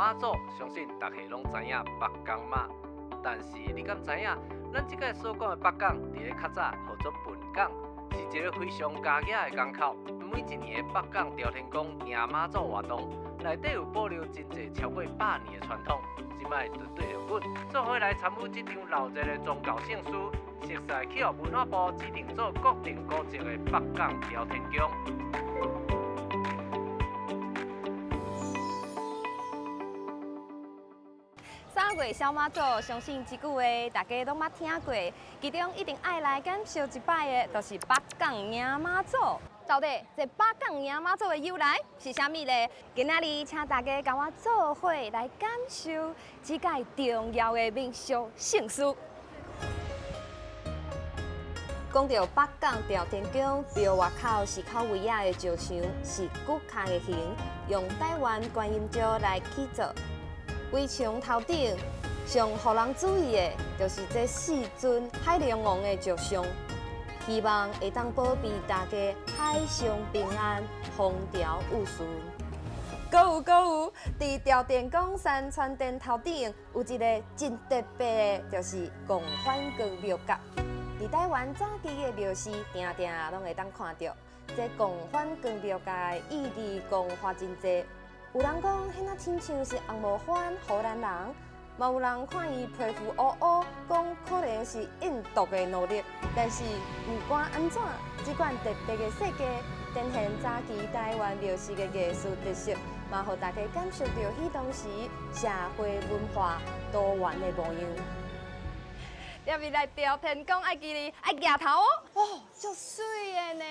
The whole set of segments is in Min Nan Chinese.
媽祖，相信大家攏知影北港媽。但是你敢知影，咱這擺所講的北港，佇咧較早號做笨港，是一個非常咬額的港口。每一年的北港朝天宮迎媽祖活動，內底有保留真濟超過百年的傳統。這擺就對著阮做伙來參與這場鬧熱的宗教盛事，熟似去予文化部指定做國定古蹟的北港朝天宮。三月痟媽祖，相信這句話大家攏捌聽過，其中一定愛來感受一擺的，就是北港迎媽祖。到底這北港迎媽祖的由來是啥物呢？今仔日請大家佮我做伙來感受這屆重要的民俗盛事。講到北港朝天宮廟外口是口圍仔的石牆，是骨殼的形，用台灣觀音石來起造。圍牆頭頂上予人注意的，就是這四尊海龍王的石像，希望會當保庇大家海上平安，風調雨順。閣有閣有，佇朝天宮山川殿頭頂有一个真特別的，就是貢反光廟角。佇台灣早期的廟寺，定定攏會當看著這貢反光廟角的意義，講法真濟。有人講，彼若親像是紅毛番荷蘭人，嘛有人看伊皮膚烏烏，講可能是印度的奴隸。但是毋管按怎，這款特別的設計，展現早期台灣廟寺的藝術特色，嘛予大家感受著彼當時社會文化多元的模樣。入去來朝天宮，愛記得愛舉頭哦，哦，足媠的呢。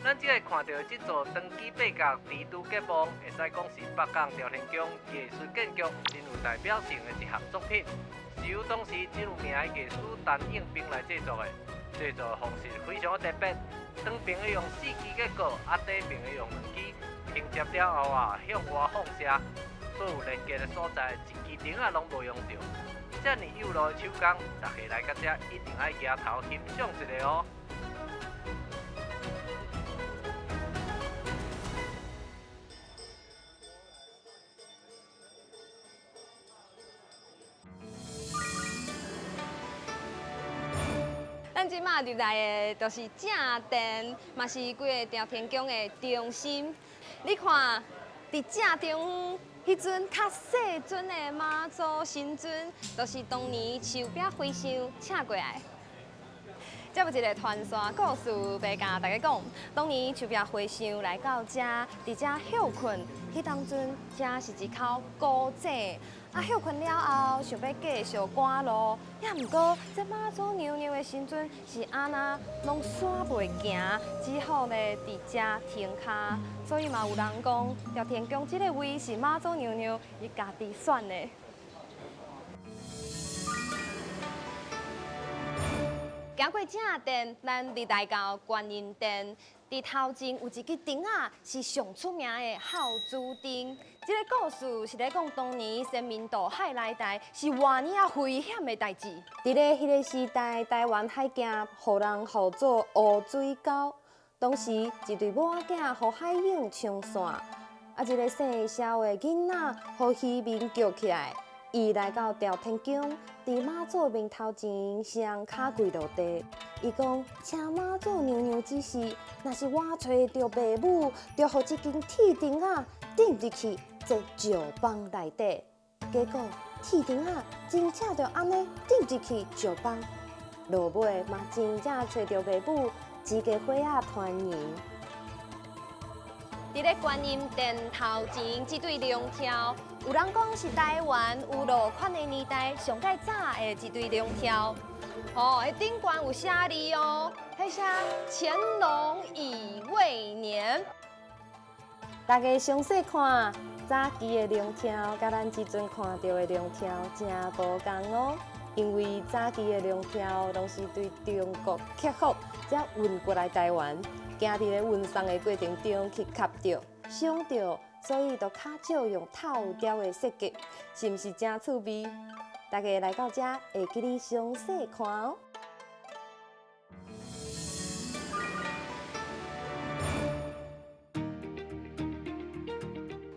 咱這擺看著這座長基八角蜘蛛結網，會使講是北港朝天宮藝術建築真有代表性的一項作品，是由當時真有名的藝師陳應兵來製作的。製作方式非常的特別，長爿的用四支結構，啊短爿的用兩支，拼接了後啊向外放射，所有連結的所在一支釘仔攏無用著。遮爾幼路的手工，大家來到這一定愛舉頭欣賞一下哦。咱這馬入來的，就是正殿，嘛是規个朝天宮的中心。你看，佇正中央彼尊較細尊的媽祖神尊，就是當年樹壁和尚請過來。這有一个傳說故事，欲共大家講。當年樹壁和尚來到這，佇這歇睏，彼當陣這是一口古井。啊，歇睏了後，想欲繼續趕路，也毋過這媽祖娘娘的神尊是按那攏徙袂行，只好咧佇這停跤。所以嘛有人講，朝天宮這个位是媽祖娘娘伊家己選的。行過正殿，咱入來到觀音殿。佇頭前有一支燈仔，是上出名的孝子燈。這个故事是咧講當年先民渡海來台，是偌爾仔危險的代誌。佇咧彼个時代，台灣海峽予人號做烏水溝。當時一對某仔囝予海湧沖散，啊，一个姓蕭的囡仔予漁民救起來。伊來到朝天宮，佇媽祖面頭前雙跤跪落地。伊講：請媽祖娘娘指示，若是我揣著爸母，就予這根鐵釘仔釘入去這石枋內底。結果鐵釘仔真正就按呢釘入去石枋，落尾嘛真正揣著爸母，一家伙仔團圓。佇咧觀音殿頭前，這對龍柱，有人講是台灣有落款的年代上蓋早的一對龍柱。哦，彼頂懸有寫字哦，彼寫乾隆乙未年。大家詳細看，早期的龍柱，佮咱這陣看著的龍柱真無仝哦。因為早期的龍柱攏是對中國客服，才運過來台灣。行佇咧運送的過程中去磕著、傷著，所以就較少用透雕的設計，是毋是真趣味？大家來到這會記得詳細看哦。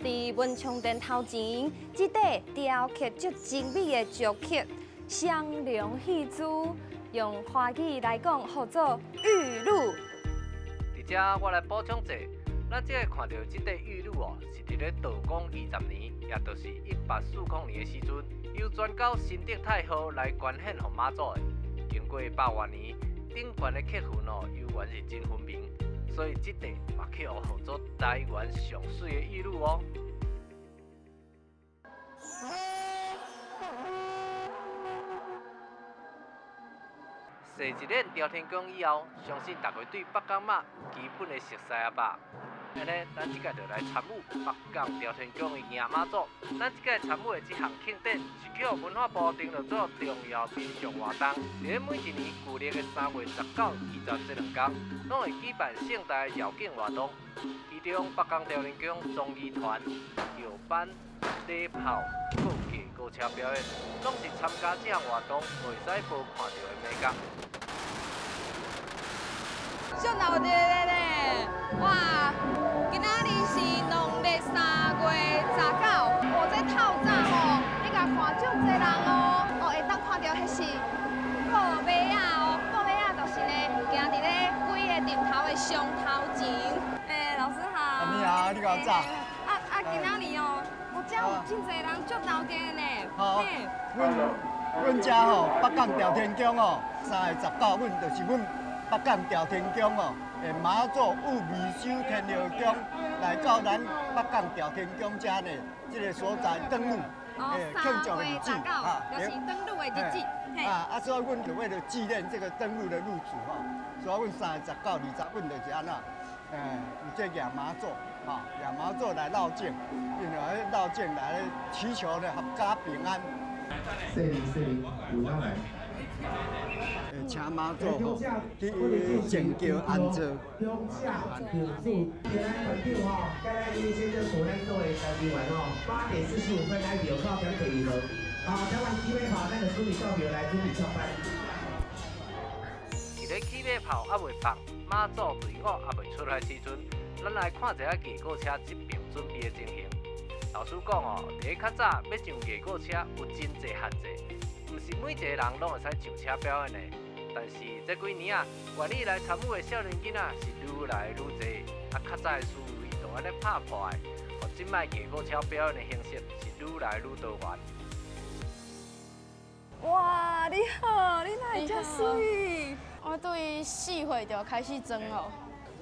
佇文昌殿頭前，這塊雕刻足精美的石刻雙龍戲珠，用華語來講，號做玉露。佇遮我來補充者，咱這个看著這塊玉露哦，是佇咧道光20年，也就是1840年的時陣，由全國新德太后來捐獻予媽祖的。經過百外年，頂懸的刻痕哦，猶原是真分明，所以這塊嘛去予號做台灣上媠的玉露哦。踅一輪朝天宮以後，相信大家對北港媽有基本的熟悉啊吧？按呢，咱這擺就來參與北港朝天宮的迎媽祖。咱這擺參與的這項慶典，是去予文化部定落做重要民俗活動。佇咧每一年舊曆的3月19、20這兩天，攏會舉辦盛大的繞境活動。其中，北港朝天宮綜藝團、轎班、禮炮、高架高車表演，攏是參加這項活動袂使無看著的美角。足鬧熱的咧！哇，今仔日是農曆3月19，哇，這透早吼，你共看足濟人哦，哦，會當看著彼是布馬仔哦，布馬仔就是呢，行佇咧幾个陣頭的上頭前。欸，老師好。你好，你好早。啊，今仔日哦，我遮有真濟人足鬧熱的呢。好，阮遮吼北港朝天宮哦，3月19，阮就是阮北港朝天宮哦，的媽祖御未收天后宮來到咱北港朝天宮遮呢，這个所在登陸，哦，3月19，就是登陸的日子。啊，所以阮就為了紀念這個登陸的日子吼，所以阮3月19、20，阮就是按怎，有這迎媽祖，哈，迎媽祖來繞境，因為繞境來祈求呢，闔家平安。是是，有哪來？請媽祖吼去前轎安坐。鄉下土著，咱團長吼，佮咱醫生做咱做的單人員吼，8點45分來廟口點第二號。好，台灣起馬炮，咱就準備到廟來準備上班。佇咧起馬炮猶未放，媽祖隊伍猶未出來時陣，咱來看一下藝鼓車這邊準備的情形。老師講哦，佇咧較早欲上藝鼓車有真濟限制，毋是每一个人攏會使上車表演的。但是這幾年啊，願意來參與的少年囡仔是愈來愈濟，啊，較早的思維就按呢拍破的，予這擺藝鼓車表演的形式是愈來愈多元。哇，你好，你哪會遮媠？我對4歲就開始裝咯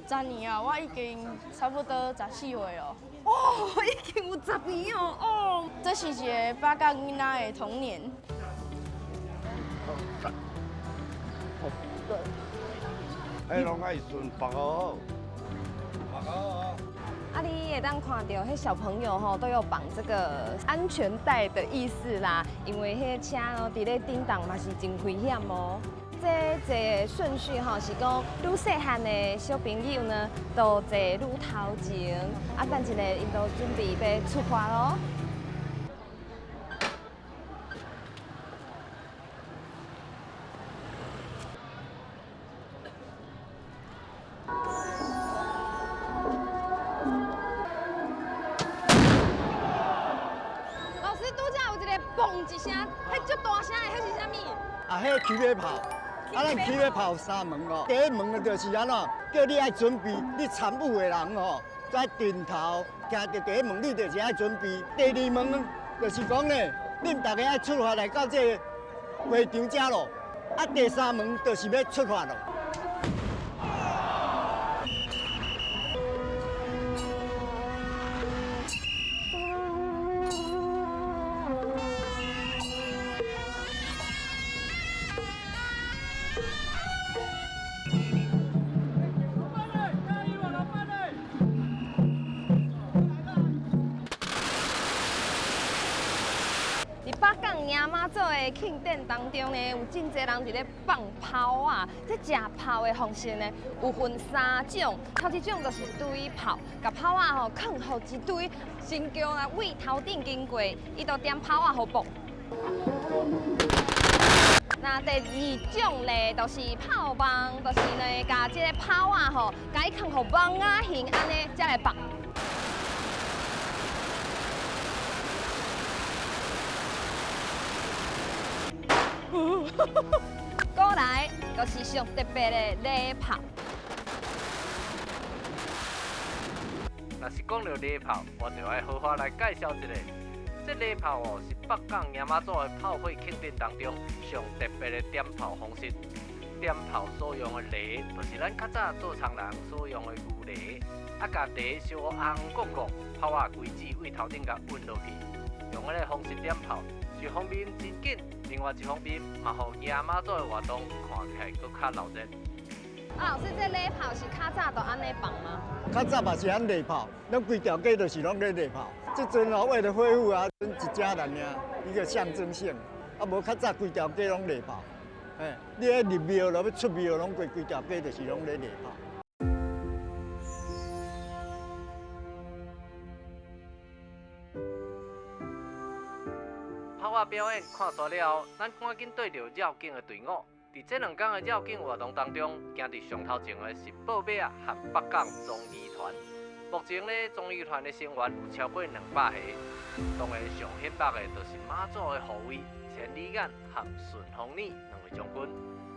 ，10年啊，我已經差不多14歲咯。哦，已經有10年哦，哦，這是一個北港囡仔的童年。彼攏愛順縛好，縛好。啊，你會當看著彼小朋友吼，都有綁這個安全帶的意思啦，因為彼車哦，佇咧頂檔嘛是真危險哦。這坐順序吼是講，愈細漢的小朋友呢，都坐愈頭前。啊，等一下𪜶都準備欲出發囉。老師，拄才有一个嘣一聲，彼足大聲的，彼是啥物？啊，彼起馬炮。啊，咱起馬炮有三門哦。第一門就是按怎，叫你愛準備，你參與的人吼，在陣頭徛佇第一門，你就是愛準備。第二門就是講呢，恁大家愛出發來到這个會場遮咯。啊，第三門就是欲出發咯。祖的慶典當中呢，有真濟人佇咧放炮啊。這食炮的方式呢，有分三種。頭一種就是堆炮，共炮仔吼囥予一堆，神轎啊位頭頂經過，伊就點炮仔予爆。那第二種咧，就是炮網，就是呢，共這個炮仔吼，共伊囥予網仔形按呢，才來放。過來就是上特別的禮炮。若是講到禮炮，我就愛好好來介紹一下。這禮炮哦，是北港迎媽祖的炮火慶典當中上特別的點炮方式。點炮所用的犁，就是咱較早做田人所用的牛犁，啊，共犁小可紅摃摃，炮仔規支對頭頂共運落去，用這个方式點炮，一方面真緊，另外一方面嘛，予迎媽祖的活動看起來閣較鬧熱。啊，老師，這禮炮是較早就按呢放嗎？較早嘛是按禮炮，咱規條街就是攏咧禮炮。這陣哦，為了恢復啊，一家人爾，一個象徵性。啊，無較早規條街攏禮炮，嘿，你咧入廟咯，欲出廟攏規規條街就是攏咧禮炮。炮仔表演看煞了後，咱趕緊對著繞境的隊伍。佇這兩天的繞境活動當中，行佇上頭前的是報馬仔和北港忠義團。目前呢，忠義團的成員有超過200個。當然上顯目的就是媽祖的護衛千里眼和順風耳兩位將軍。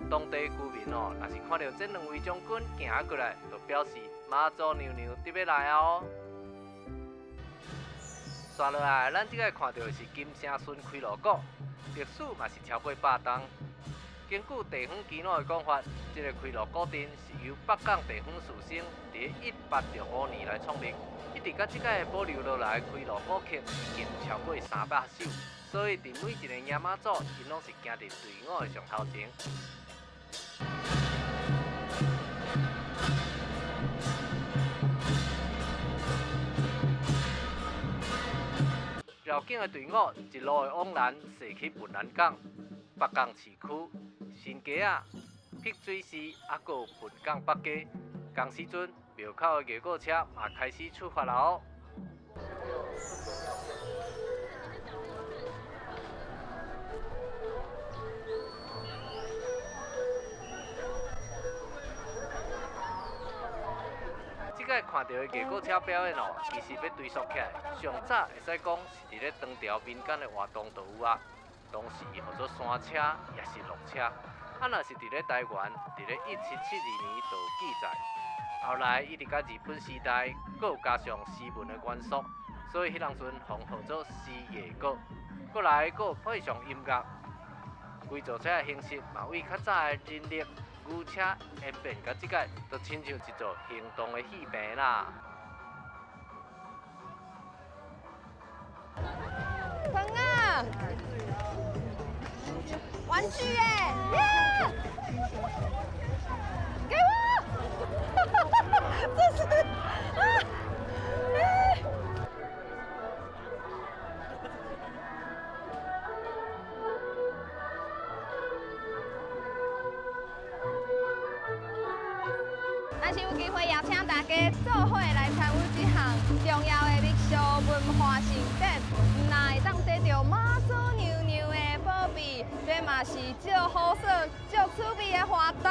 當地居民哦，若是看到這兩位將軍行過來，就表示媽祖娘娘佇欲來哦。紲落來，咱這个看到的是金城巡開鑼鼓，歷史嘛是超過百冬。根據地方耆老的講法，這個開鑼古鎮是由北港地方士紳佇1865年來創立，一直到這個保留落來的開鑼古曲已經超過300首，所以佇每一個迎媽祖，𪜶攏是行佇隊伍的上頭前。繞境的隊伍一路的往南，駛去文蘭港、北港市區、新街仔、碧水寺，啊，閣有本港北街。仝時陣，廟口的藝鼓車嘛開始出發了哦。這個看到的藝鼓車表演哦，其實欲追溯起來，上早會使講是佇咧唐朝民間的活動就有啊。當時號做山車，也是鹿車。啊，若是佇咧台灣，佇咧1772年就有記載。後來一直到日本時代，閣有加上詩文的元素，所以彼當陣號做詩藝鼓。過來閣有配上音樂，規座車的形式嘛，為較早的人力牛車演變到這個，就親像一座行動的戲棚啦。糖啊！玩具耶！耶！給我！這是啊！欸！若是有機會邀請大家做伙來參與這項重要的民俗文化盛典，毋但會當得著媽祖娘娘的保庇，這嘛是足好耍、足趣味的活動。